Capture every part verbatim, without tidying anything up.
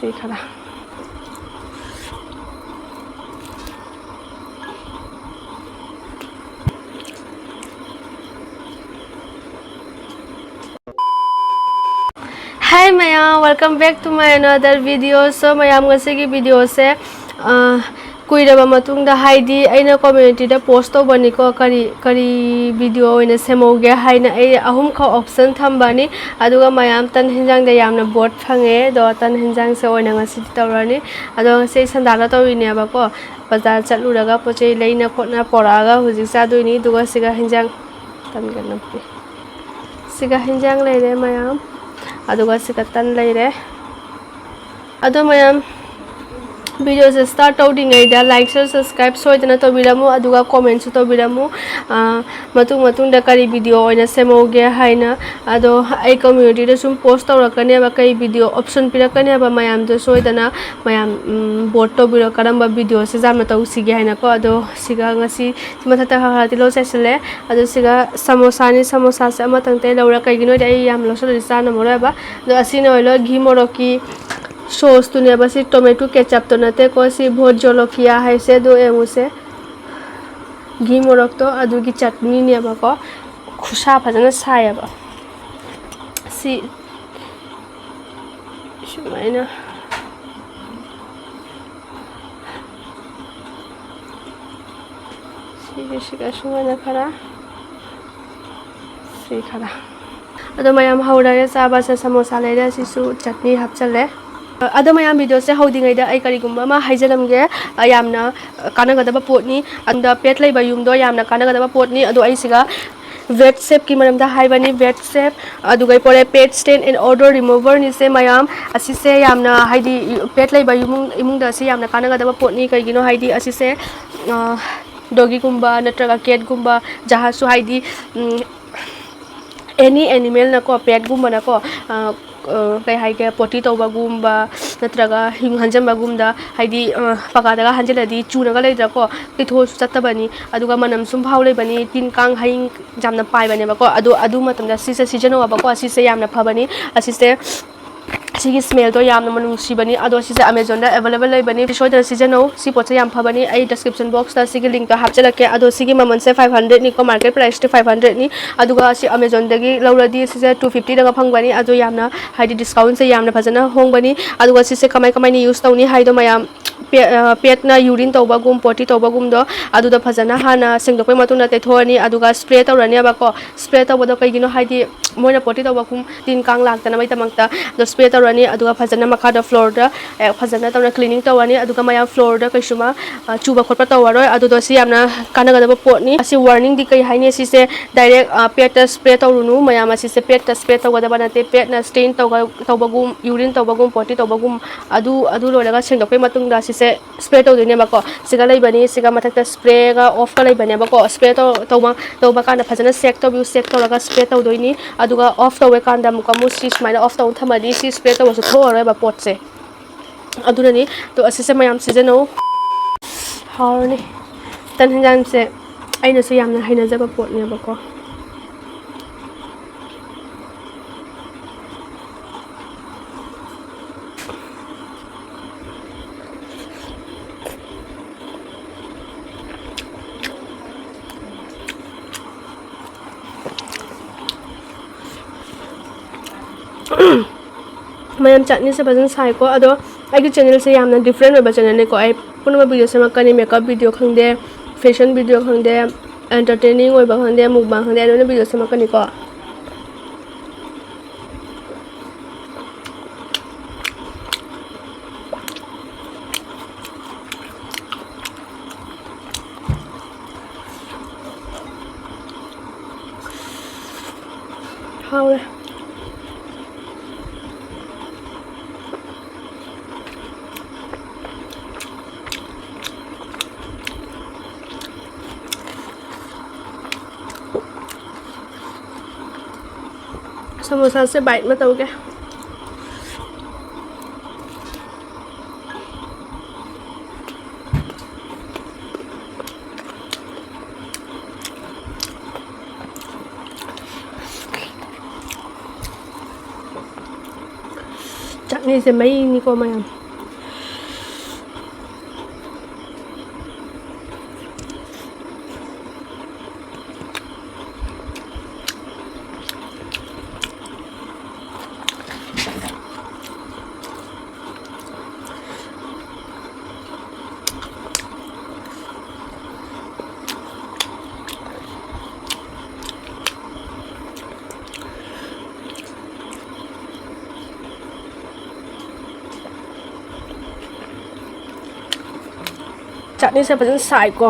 ꯁꯤ ꯈꯔ꯫ Hi ꯃꯌꯥꯝ, welcome back to my another video. So ꯃꯌꯥꯝ, ꯉꯁꯤꯒꯤ videoꯁꯦ, ꯑ, ꯀꯨꯏꯔꯕ ꯃꯇꯨꯡꯗ, ꯍꯥꯏꯗꯤ ꯑꯩꯅ communityꯗ post ꯇꯧꯕꯅꯤꯀꯣ, ꯀꯔꯤ, ꯀꯔꯤ video ꯑꯣꯏꯅ ꯁꯦꯝꯍꯧꯒꯦ ꯍꯥꯏꯅ꯫ ꯑꯩ ꯑꯍꯨꯝꯈꯛ option ꯊꯝꯕꯅꯤ, ꯑꯗꯨꯒ ꯃꯌꯥꯝ ꯇꯟ ꯍꯤꯟꯖꯥꯡꯗ ꯌꯥꯝꯅ vote ꯐꯪꯉꯦ꯫ ꯑꯗꯣ ꯇꯟ ꯍꯤꯟꯖꯥꯡꯁꯦ ꯑꯣꯏꯅ ꯉꯁꯤꯗꯤ ꯇꯧꯔꯅꯤ꯫ ꯑꯗꯣ ꯉꯁꯤ ꯑꯩ ꯁꯟꯗꯥꯅ ꯇꯧꯔꯤꯅꯦꯕꯀꯣ, ꯕꯖꯥꯔ ꯆꯠꯂꯨꯔꯒ ꯄꯣꯠ ꯆꯩ ꯂꯩꯅ ꯈꯣꯠꯅ ꯄꯣꯔꯛꯑꯒ ꯍꯧꯖꯤꯛ ꯆꯥꯗꯣꯏꯅꯤ꯫ ꯑꯗꯨꯒ ꯁꯤꯒ ꯍꯤꯟꯖꯥꯡ, ꯇꯟꯒ ꯅꯞꯄꯤ꯫ ꯁꯤꯒ ꯍꯤꯟꯖꯥꯡ ꯂꯩꯔꯦ ꯃꯌꯥꯝ, ꯑꯗꯨꯒ ꯁꯤꯒ ꯇꯟ ꯂꯩꯔꯦ꯫ ꯑꯗꯣ ꯃꯌꯥꯝ, videoꯁꯦ start ꯇꯧꯗ꯭ꯔꯤꯉꯩꯗ like, share, subscribe ꯁꯣꯏꯗꯅ ꯇꯧꯕꯤꯔꯝꯃꯨ, ꯑꯗꯨꯒ commentꯁꯨ ꯇꯧꯕꯤꯔꯝꯃꯨ, ꯑꯥ, ꯃꯇꯨꯡ ꯃꯇꯨꯡꯗ ꯀꯔꯤ video ꯑꯣꯏꯅ ꯁꯦꯝꯍꯧꯒꯦ ꯍꯥꯏꯅ꯫ ꯑꯗꯣ ꯑꯩ communityꯗ ꯁꯨꯝ post ꯇꯧꯔꯛꯀꯅꯦꯕ, ꯀꯩ video option ꯄꯤꯔꯛꯀꯅꯦꯕ, ꯃꯌꯥꯝꯗꯣ ꯁꯣꯏꯗꯅ ꯃꯌꯥꯝ, ꯎꯝ, vote ꯇꯧꯕꯤꯔꯣ, ꯀꯔꯝꯕ videoꯁꯦ ꯌꯥꯝꯅ ꯇꯧꯁꯤꯒꯦ ꯍꯥꯏꯅꯀꯣ꯫ ꯑꯗꯣ ꯁꯤꯒ ꯉꯁꯤ ꯁꯤ ꯃꯊꯛꯇ ꯈꯔ ꯈꯔ ꯇꯤꯜꯍꯧ ꯆꯥꯏꯁꯤꯜꯂꯦ꯫ ꯑꯗꯣ ꯁꯤꯒ ꯁꯃꯣꯁꯥꯅꯤ, ꯁꯃꯣꯁꯥꯁꯦ ꯑꯃꯇꯪꯇꯩ ꯂꯧꯔ, ꯀꯩꯒꯤꯅꯣꯗꯤ ꯑꯩ ꯌꯥꯝ ꯂꯧꯁꯜꯂꯗꯤ ꯆꯥ ꯉꯝꯃꯔꯣꯏꯕ꯫ ꯑꯗꯣ ꯑꯁꯤꯅ ꯑꯣꯏꯔꯣ ꯘꯤ ꯃꯣꯔꯣꯛꯀꯤ sauceꯇꯨꯅꯦꯕ, ꯁꯤ tomato ketchupꯇꯣ ꯅꯠꯇꯦꯀꯣ, ꯁꯤ ꯚꯣꯠ ꯖꯣꯂꯣꯀꯤꯌꯥ ꯍꯥꯏꯁꯦ꯫ ꯑꯗꯨ ꯌꯦꯡꯉꯨꯁꯦ, ꯘꯤ ꯃꯣꯔꯣꯛꯇꯣ ꯑꯗꯨꯒꯤ ꯆꯠꯅꯤꯅꯦꯕꯀꯣ꯫ ꯈꯨꯁꯥ ꯐꯖꯅ ꯁꯥꯏꯌꯦꯕ꯫ ꯁꯤ ꯁꯨꯃꯥꯏꯅ ꯁꯤꯒꯤꯁꯤꯒ ꯁꯨꯃꯥꯏꯅ ꯈꯔ, ꯁꯤ ꯈꯔ꯫ ꯑꯗꯣ ꯃꯌꯥꯝ ꯍꯧꯔꯒꯦ ꯆꯥꯕꯁꯦ꯫ ꯁꯃꯣꯁꯥ ꯂꯩꯔꯦ, ꯁꯤꯁꯨ ꯆꯠꯅꯤ ꯍꯥꯞꯆꯜꯂꯦ꯫ ꯑꯗꯣ ꯃꯌꯥꯝ videoꯁꯦ ꯍꯧꯗ꯭ꯔꯤꯉꯩꯗ ꯑꯩ ꯀꯔꯤꯒꯨꯝꯕ ꯑꯃ ꯍꯥꯏꯖꯔꯝꯒꯦ, ꯑ, ꯌꯥꯝꯅ, ꯑ, ꯀꯥꯟꯅꯒꯗꯕ ꯄꯣꯠꯅꯤ꯫ ꯑꯗ pad ꯂꯩꯕ ꯌꯨꯝꯗꯣ ꯌꯥꯝꯅ ꯀꯥꯟꯅꯒꯗꯕ ꯄꯣꯠꯅꯤ꯫ ꯑꯗꯣ ꯑꯩ ꯁꯤꯒ ꯕꯦꯠ ꯁꯦꯞꯀꯤ ꯃꯔꯝꯗ ꯍꯥꯏꯕꯅꯤ꯫ ꯕꯦꯠ ꯁꯦꯞ, ꯑꯗꯨꯒ ꯑꯩ ꯄꯣꯔꯦ pad stain and odor removerꯅꯤꯁꯦ ꯃꯌꯥꯝ꯫ ꯑꯁꯤꯁꯦ ꯌꯥꯝꯅ, ꯍꯥꯏꯗꯤ, pad ꯂꯩꯕ ꯏꯃꯨꯡ, ꯏꯃꯨꯡꯗ ꯑꯁꯤ ꯌꯥꯝꯅ ꯀꯥꯟꯅꯒꯗꯕ ꯄꯣꯠꯅꯤ꯫ ꯀꯩꯒꯤꯅꯣ ꯍꯥꯏꯗꯤ ꯑꯁꯤꯁꯦ, ꯑ, doggyꯒꯨꯝꯕ ꯅꯠꯇ꯭ꯔꯒ catꯀꯨꯝꯕ, ꯖꯍꯥꯖꯁꯨ, ꯍꯥꯏꯗꯤ, ꯎꯝ, any animalꯅꯀꯣ, petꯀꯨꯝꯕꯅꯀꯣ, ꯑ, ꯑ, ꯀꯩ ꯍꯥꯏꯒꯦ, potty ꯇꯧꯕꯒꯨꯝꯕ ꯅꯠꯇ꯭ꯔꯒ ꯌꯨꯡ ꯍꯟꯖꯟꯕꯒꯨꯝꯗ, ꯍꯥꯏꯗꯤ, ꯑ, ꯄꯀꯥꯗꯒ ꯍꯟꯖꯤꯜꯂꯗꯤ ꯆꯨꯔꯒ ꯂꯩꯗ꯭ꯔꯥꯀꯣ, ꯇꯩꯊꯣꯛꯑꯁꯨ ꯆꯠꯇꯕꯅꯤ꯫ ꯑꯗꯨꯒ ꯃꯅꯝ ꯁꯨꯝ ꯐꯥꯎ ꯂꯩꯕꯅꯤ, ꯇꯤꯟ ꯀꯥꯡ ꯍꯌꯤꯡ ꯌꯥꯝꯅ ꯄꯥꯏꯕꯅꯦꯕꯀꯣ꯫ ꯑꯗꯨ, ꯑꯗꯨ ꯃꯇꯝꯗ ꯁꯤꯁꯦ ꯁꯤꯖꯤꯟꯅꯧꯑꯕꯀꯣ꯫ ꯁꯤꯁꯦ ꯌꯥꯝꯅ ꯐꯕꯅꯤ꯫ ꯑꯁꯤꯁꯦ ꯁꯤꯒꯤ smellꯗꯣ ꯌꯥꯝꯅ ꯃꯅꯨꯡ ꯅꯨꯡꯁꯤꯕꯅꯤ꯫ ꯑꯗꯣ ꯁꯤꯁꯦ Amazonꯗ available ꯂꯩꯕꯅꯤ, ꯁꯣꯏꯗꯅ ꯁꯤꯖꯤꯟꯅꯧ꯫ ꯁꯤ ꯄꯣꯠꯁꯦ ꯌꯥꯝ ꯐꯕꯅꯤ, ꯑꯩ description boxꯇ ꯁꯤꯒꯤ linkꯇꯣ ꯍꯥꯞꯆꯤꯜꯂꯛꯀꯦ꯫ ꯑꯗꯣ ꯁꯤꯒꯤ ꯃꯃꯜꯁꯦ five hundredꯅꯤꯀꯣ, market priceꯇꯤ five hundredꯅꯤ꯫ ꯑꯗꯨꯒ ꯁꯤ Amazonꯗꯒꯤ ꯂꯧꯔꯗꯤ ꯁꯤꯁꯦ two fiftyꯗꯒ ꯐꯪꯕꯅꯤ꯫ ꯑꯗꯣ ꯌꯥꯝꯅ, ꯍꯥꯏꯗꯤ, discountꯁꯦ ꯌꯥꯝꯅ ꯐꯖꯅ ꯍꯣꯡꯕꯅꯤ꯫ ꯑꯗꯨꯒ ꯁꯤꯁꯦ ꯀꯃꯥꯏ ꯀꯃꯥꯏꯅ use ꯇꯧꯅꯤ ꯍꯥꯏꯗꯣ ꯃꯌꯥꯝ, ꯄꯦ-, ꯑ, petꯅ urine ꯇꯧꯕꯒꯨꯝ, potty ꯇꯧꯕꯒꯨꯝꯗꯣ, ꯑꯗꯨꯗ ꯐꯖꯅ ꯍꯥꯟꯅ ꯁꯦꯡꯗꯣꯛꯄꯩ ꯃꯇꯨꯡꯗ ꯇꯩꯊꯣꯛꯑꯅꯤ꯫ ꯑꯗꯨꯒ spray ꯇꯧꯔꯅꯦꯕꯀꯣ꯫ Spray ꯇꯧꯕꯗꯣ ꯀꯩꯒꯤꯅꯣ ꯍꯥꯏꯗꯤ ꯃꯣꯏꯅ potty ꯇꯧꯕꯒꯨꯝ ꯇꯤꯟ ꯀꯥꯡ ꯂꯥꯛꯇꯅꯕꯒꯤꯗꯃꯛꯇ꯫ ꯑꯗꯣ spray ꯇꯧꯔꯅꯤ, ꯑꯗꯨꯒ ꯐꯖꯅ ꯃꯈꯥꯗ floorꯗ, ꯑꯦ, ꯐꯖꯅ ꯇꯧꯅ cleaning ꯇꯧꯔꯅꯤ꯫ ꯑꯗꯨꯒ ꯃꯌꯥꯝ floorꯗ ꯀꯩꯁꯨꯃ, ꯑ, ꯆꯨꯕ ꯈꯣꯠꯄ ꯇꯧꯔꯔꯣꯏ꯫ ꯑꯗꯨꯗꯣ ꯁꯤ ꯌꯥꯝꯅ ꯀꯥꯟꯅꯒꯗꯕ ꯄꯣꯠꯅꯤ꯫ ꯑꯁꯤ warningꯗꯤ ꯀꯩ ꯍꯥꯏꯅꯤ? ꯁꯤꯁꯦ direct, ꯑ, petꯇ spray ꯇꯧꯔꯨꯅꯨ꯫ ꯃꯌꯥꯝ ꯑꯁꯤꯁꯦ petꯇ spray ꯇꯧꯒꯗꯕ ꯅꯠꯇꯦ꯫ Petꯅ stain ꯇꯧꯒ-, ꯇꯧꯕꯒꯨꯝ, urine ꯇꯧꯕꯒꯨꯝ, potty ꯇꯧꯕꯒꯨꯝ, ꯑꯗꯨ, ꯑꯗꯨ ꯂꯣꯏꯔꯒ ꯁꯦꯡꯗꯣꯛꯄꯩ ꯃꯇꯨꯡꯗ ꯁꯤꯁꯦ spray ꯇꯧꯗꯣꯏꯅꯦꯕꯀꯣ꯫ ꯁꯤꯒ ꯂꯩꯕꯅꯤ, ꯁꯤꯒ ꯃꯊꯛꯇ sprayꯒ offꯀ ꯂꯩꯕꯅꯦꯕꯀꯣ꯫ Spray ꯇꯧ-, ꯇꯧꯕ, ꯇꯧꯕ ꯀꯥꯟꯗ ꯐꯖꯅ check ꯇꯧꯕꯤꯌꯨ, check ꯇꯧꯔꯒ spray ꯇꯧꯗꯣꯏꯅꯤ꯫ ꯑꯗꯨꯒ off ꯇꯧꯕ ꯀꯥꯟꯗ ꯑꯃꯨꯛꯀ ꯑꯃꯨꯛ ꯁꯤ ꯁꯨꯃꯥꯏꯅ off ꯇꯧ ꯊꯝꯃꯗꯤ ꯁꯤ spray ꯇꯧꯕꯁꯨ ꯊꯣꯛꯑꯔꯣꯏꯕ ꯄꯣꯠꯁꯦ꯫ ꯑꯗꯨꯅꯅꯤ꯫ ꯑꯗꯣ ꯑꯁꯤꯁꯦ ꯃꯌꯥꯝ ꯁꯤꯖꯤꯟꯅꯧ꯫ ꯍꯥꯎꯔꯅꯤ꯫ ꯇꯟ ꯍꯤꯟꯖꯥꯡꯁꯦ ꯑꯩꯅꯁꯨ ꯌꯥꯝꯅ ꯍꯩꯅꯖꯕ ꯄꯣꯠꯅꯦꯕꯀꯣ꯫ ꯃꯌꯥꯝ ꯆꯠꯅꯤꯁꯦ ꯐꯖꯅ ꯁꯥꯏꯀꯣ꯫ ꯑꯗꯣ ꯑꯩꯒꯤ channelꯁꯦ ꯌꯥꯝꯅ different ꯑꯣꯏꯕ channelꯅꯤꯀꯣ꯫ ꯑꯩ ꯄꯨꯝꯅꯃꯛ video ꯁꯦꯝꯃꯛꯀꯅꯤ, makeup video ꯈꯪꯗꯦ, fashion video ꯈꯪꯗꯦ, entertaining ꯑꯣꯏꯕ ꯈꯪꯗꯦ, mukbang ꯈꯪꯗꯦ, ꯑꯩ ꯂꯣꯏꯅ video ꯁꯦꯝꯃꯛꯀꯅꯤꯀꯣ꯫ ꯍꯥꯎꯔꯦ꯫ ꯁꯃꯣꯁꯥꯁꯦ bite ꯑꯃ ꯇꯧꯒꯦ꯫ ꯑꯅꯤꯁꯦ ꯃꯩꯅꯤꯀꯣ ꯃꯌꯥꯝ꯫ ꯆꯠꯅꯤꯁꯦ ꯐꯖꯅ ꯁꯥꯏꯀꯣ꯫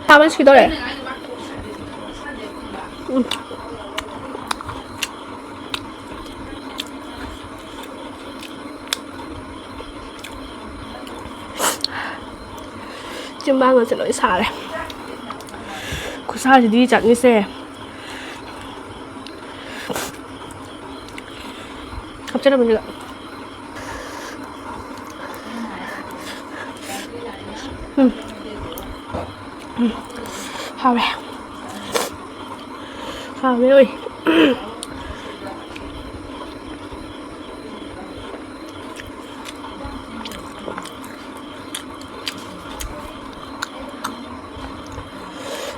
ꯁꯥꯕꯅ ꯁꯤꯗꯧꯔꯦ꯫ ꯎꯝ꯫ ꯆꯤꯝꯕꯥꯟꯒꯁꯦ ꯂꯣꯏ ꯁꯥꯔꯦ꯫ ꯈꯨꯠꯁꯥꯁꯤꯗꯤ ꯆꯠꯅꯤꯁꯦ꯫ ꯍꯥꯞꯆꯔꯝꯃꯅꯤꯒ꯫ ꯎꯝ꯫ ꯎꯝ꯫ ꯍꯥꯎꯔꯦ꯫ ꯍꯥꯎꯔꯦ ꯑꯣꯏ꯫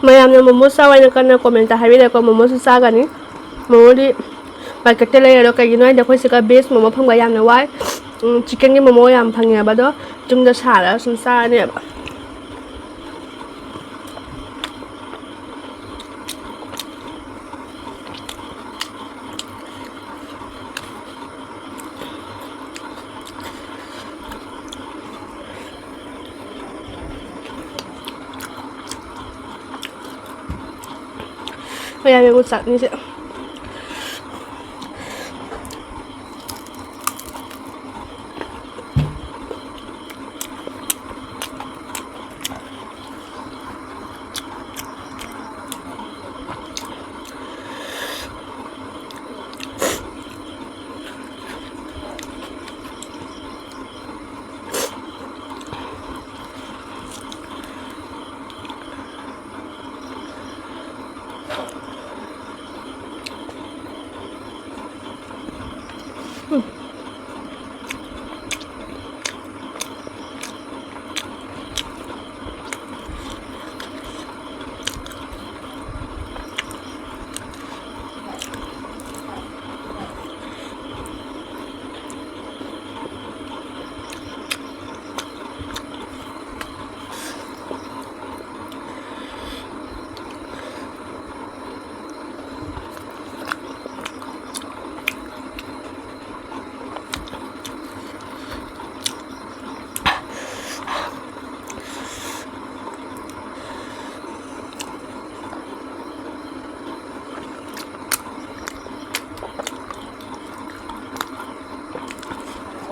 ꯃꯌꯥꯝꯅ ꯃꯣꯃꯣ ꯆꯥꯎ ꯍꯥꯏꯅ ꯀꯟꯅ comment ꯇ ꯍꯥꯏꯕꯤꯔꯛꯑꯦꯀꯣ꯫ ꯃꯣꯃꯣꯁꯨ ꯆꯥꯒꯅꯤ꯫ ꯃꯣꯃꯣꯗꯤ market ꯇ ꯂꯩꯔꯔꯣꯏ꯫ ꯀꯩꯒꯤꯅꯣ ꯍꯥꯏꯗꯤ ꯑꯩꯈꯣꯏ ꯁꯤꯒ veg ꯃꯣꯃꯣ ꯐꯪꯕ ꯌꯥꯝꯅ ꯋꯥꯏ꯫ ꯎꯝ, chicken ꯒꯤ ꯃꯣꯃꯣ ꯌꯥꯝ ꯐꯪꯉꯦꯕ꯫ ꯑꯗꯣ ꯌꯨꯝꯗ ꯁꯥꯔꯒ ꯁꯨꯝ ꯆꯥꯔꯅꯦꯕ꯫ ꯃꯌꯥꯝ ꯌꯦꯡꯉꯨ ꯆꯠꯅꯤꯁꯦ꯫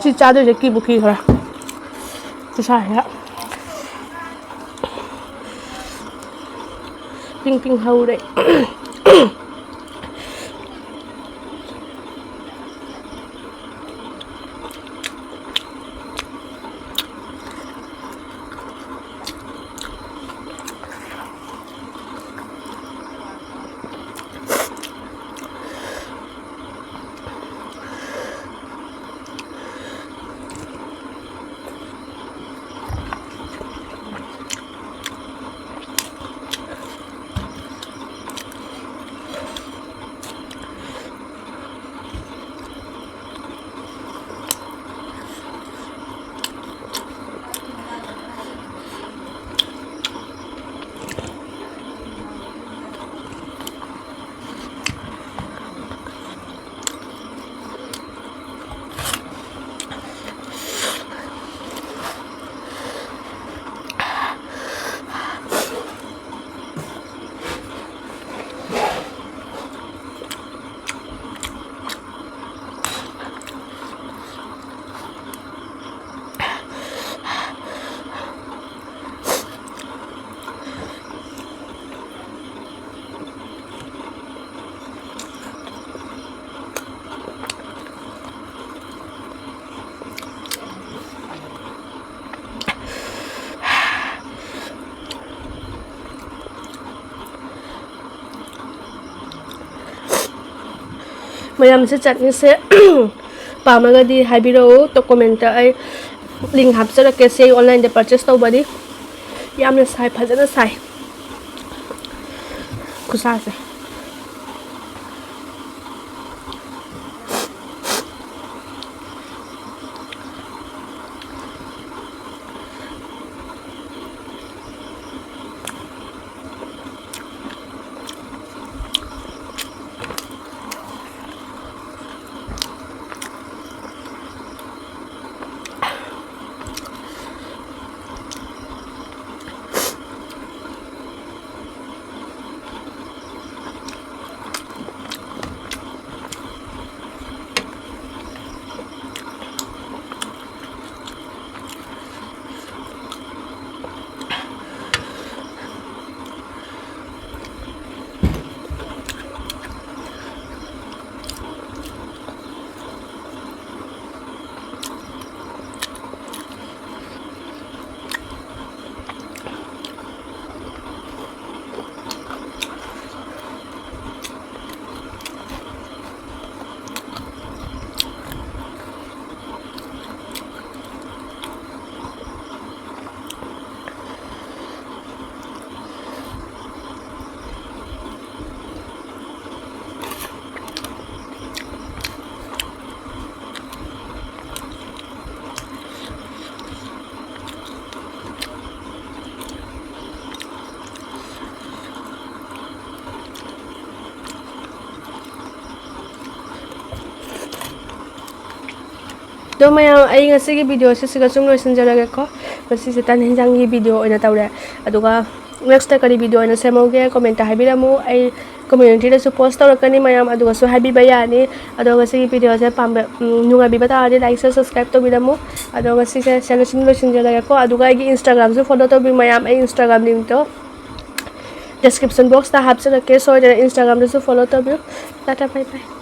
ꯁꯤ ꯆꯥꯗꯣꯏꯁꯦ ꯀꯤꯕꯨ ꯀꯤꯈ꯭ꯔꯦ꯫ ꯈꯨꯠꯁꯥꯁꯤꯗ ꯄꯤꯡ ꯄꯤꯡ ꯍꯧꯔꯦ꯫ ꯃꯌꯥꯝꯁꯦ ꯆꯠꯅꯤꯁꯦ ꯄꯥꯝꯃꯒꯗꯤ ꯍꯥꯏꯕꯤꯔꯛꯎ, ꯇꯣ ꯀꯣꯃꯦꯟꯇ ꯑꯩ ꯂꯤꯡ ꯍꯥꯞꯆꯔꯛꯀꯦ꯫ ꯁꯤ ꯑꯩ ꯑꯣꯟꯂꯥꯏꯟꯗ ꯄꯔꯆꯦꯁ ꯇꯧꯕꯅꯤ꯫ ꯌꯥꯝꯅ ꯁꯥꯏ, ꯐꯖꯅ ꯁꯥꯏ ꯈꯨꯠꯁꯥꯁꯦ꯫ ꯑꯗꯣ ꯃꯌꯥꯝ, ꯑꯩ ꯉꯁꯤꯒꯤ ꯚꯤꯗꯤꯑꯣꯁꯤ ꯁꯤꯒ ꯁꯨꯝ ꯂꯣꯏꯁꯤꯟꯖꯔꯒꯦꯀꯣ꯫ ꯉꯁꯤꯁꯦ ꯇꯟ ꯍꯤꯟꯖꯥꯡꯒꯤ ꯚꯤꯗꯤꯑꯣ ꯑꯣꯏꯅ ꯇꯧꯔꯦ꯫ ꯑꯗꯨꯒ next ꯀꯔꯤ ꯚꯤꯗꯤꯑꯣ ꯑꯣꯏꯅ ꯁꯦꯝꯍꯧꯒꯦ comment ꯍꯥꯏꯕꯤꯔꯝꯃꯨ꯫ ꯑꯩ community ꯗꯁꯨ post ꯇꯧꯔꯛꯀꯅꯤ ꯃꯌꯥꯝ, ꯑꯗꯨꯒꯁꯨ ꯍꯥꯏꯕꯤꯕ ꯌꯥꯅꯤ꯫ ꯑꯗꯣ ꯉꯁꯤꯒꯤ ꯚꯤꯗꯤꯑꯣꯁꯦ ꯄꯥꯝꯕ ꯎꯝ, ꯅꯨꯡꯉꯥꯏꯕꯤꯕ ꯇꯥꯔꯗꯤ like, share, subscribe ꯇꯧꯕꯤꯔꯝꯃꯨ꯫ ꯑꯗꯣ ꯉꯁꯤꯁꯦ ꯁꯤꯒ ꯁꯨꯝ ꯂꯣꯏꯁꯤꯟꯖꯔꯒꯦꯀꯣ꯫ ꯑꯗꯨꯒ ꯑꯩꯒꯤ Instagram ꯁꯨ follow ꯇꯧꯕꯤꯌꯨ ꯃꯌꯥꯝ꯫ ꯑꯩ Instagram link ꯇꯣ description box ꯇ ꯍꯥꯞꯆꯔꯛꯀꯦ, ꯁꯣꯏꯗꯅ Instagram ꯗꯁꯨ follow ꯇꯧꯕꯤꯌꯨ꯫ Tata, bye bye꯫